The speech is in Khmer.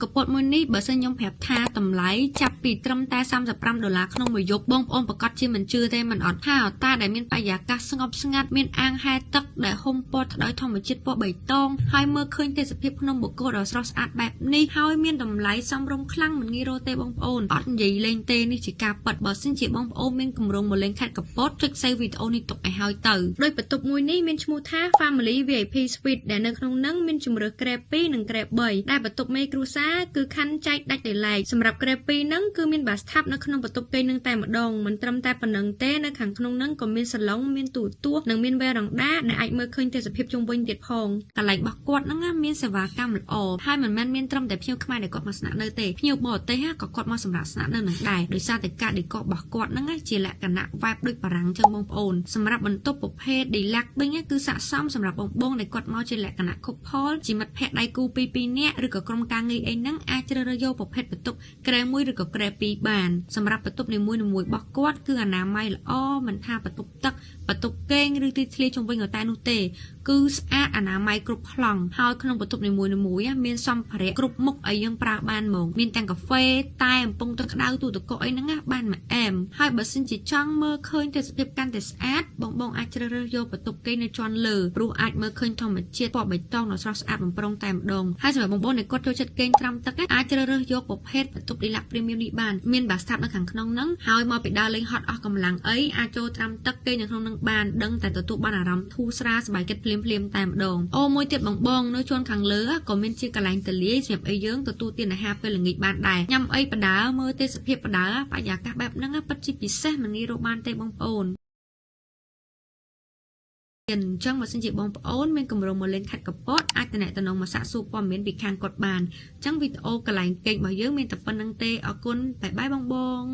ត្តកពតមួយនេះបើសិនខ្ញុំប្រាប់ថាតម្លៃចាប់ពីត្រឹមតែ35ដុល្លារក្នុងមួយយប់បងប្អូនប្រកាសជាមិនជឿទេមិនអត់ថាតែដែលមានបរិយាកាសស្ងប់ស្ងាត់មានអាងហែលទឹកដែលហ៊ុមព័ទ្ធទៅដោយធម្មជាតិពណ៌បៃតងហើយមើលឃើញទេសភាពភ្នំបូកគោដ៏ស្រស់ស្អាតបែបនេះហើយមានតម្លៃសមរម្យខ្លាំងមិនងាយរកទេបងប្អូនអត់និយាយលេងទេនេះជាការពិតបើសិនជាបងប្អូនមានគម្រោងមកលេងខេត្តកពតចុច save វីដេអូនេះទុកឲ្យហើយទៅដោយបន្ទប់មួយនេះមានឈ្មោះថា Family VIP Suite ដែលនៅក្នុងនឹងមានជម្រើសគ្រែ2និងគ្រែ3ដែលបន្ទប់មេគ្រួសារគឺខណ្ឌចែកដាច់ដោយឡែកសម្រាប់គ្រែ2ហ្នឹងគឺមាន bathtub នៅក្នុងបន្ទប់គេងនឹងតែម្ដងមិនត្រឹមតែប៉ុណ្ណឹងទេនៅខាងក្នុងហ្នឹងក៏មានសាឡុងមានទូរទស្សន៍និងមានវេរ៉ង់ដាដែលអាចមើលឃើញទេសភាពជុំវិញទៀតផងកន្លែងរបស់គាត់ហ្នឹងមានសេវាកម្មល្អហើយមិនមែនមានត្រឹមតែភ្ញៀវខ្មែរដែលគាត់មកស្នាក់នៅទេភ្ញៀវបរទេសក៏គាត់មកសម្រាប់ស្នាក់នៅនឹងដែរដោយសារតែការ decor របស់គាត់ហ្នឹងជាលក្ខណៈ vibe ដូចបារាំងចឹងបងប្អូនសម្រាប់បន្ទប់ប្រភេទ Deluxe វិញគឺស័ក្តិសមសម្រាប់បងបងដែលគាត់មកជាលក្ខណៈ couple ជាមិត្តភ័ក្តិដៃគូពីរពីរនាក់ឬក៏ក្រុមការងារអីហ្នឹងអាចជ្រើសរើសយកប្រភេទបន្ទប់គ្រែមួយឬក៏គ្រែពីរបានសម្រាប់បន្ទប់នីមួយៗរបស់គាត់គឺអនាម័យល្អមិនថាបន្ទប់ទឹកបន្ទប់គេងឬទីធ្លាជុំវិញក៏តែនោះទេគឺស្អាតអនាម័យគ្រប់ប្លង់ហើយក្នុងបន្ទប់នីមួយៗមានសម្ភារៈគ្រប់មុខឲ្យយើងប្រើបានហ្មងមានទាំងកាហ្វេតែអំពងទឹកក្តៅទូទឹកកកអីហ្នឹងបានមួយអែមហើយបើសិនជាចង់មើលឃើញទេសភាពកាន់តែស្អាតបងបងអាចជ្រើសរើសយកបន្ទប់គេងនៅជាន់លើព្រោះអាចមើលឃើញធម្មជាតិពណ៌បៃតងដ៏ស្រស់ស្អាតបំរុងតែម្ដងហើយសម្រាប់បងប្អូនដែលគាត់ចូលចិត្តគេងត្រាំទឹកអាចជ្រើសរើសយកប្រភេទបន្ទប់ Deluxe Premium នេះបានមាន bathtub នៅខាងក្នុងហ្នឹងហើយមកពីដើរលេងហត់អស់កម្លាំងអីអាចចូលត្រាំទឹកគេងនៅក្នុងហ្នឹងបានដឹងតែទទួលបានអារម្មណ៍ធូរស្រាលសប្បាយចិត្តភ្លាមភ្លាមតែម្ដងអូមួយទៀតបងបងនៅជាន់ខាងលើក៏មានជាកន្លែងទលាយសម្រាប់ឲ្យយើងទទួលទានអាហារពេលល្ងាចបានដែរញ៉ាំអីបដើមើលទេសភាពបដើបរិយាកាសបែបហ្នឹងពិតជាពិសេសមិនងាយរកបានទេបងប្អូនអញ្ចឹងបើសិនជាបងប្អូនមានគម្រោងមកលេងខេត្តកពតអាចតំណតំណងមកសាកសួរព័ត៌មានពីខាងគាត់បានអញ្ចឹងវីដេអូកន្លែងគេងរបស់យើងមានតែប៉ុណ្ណឹងទេអរគុណ bye bye បងបង។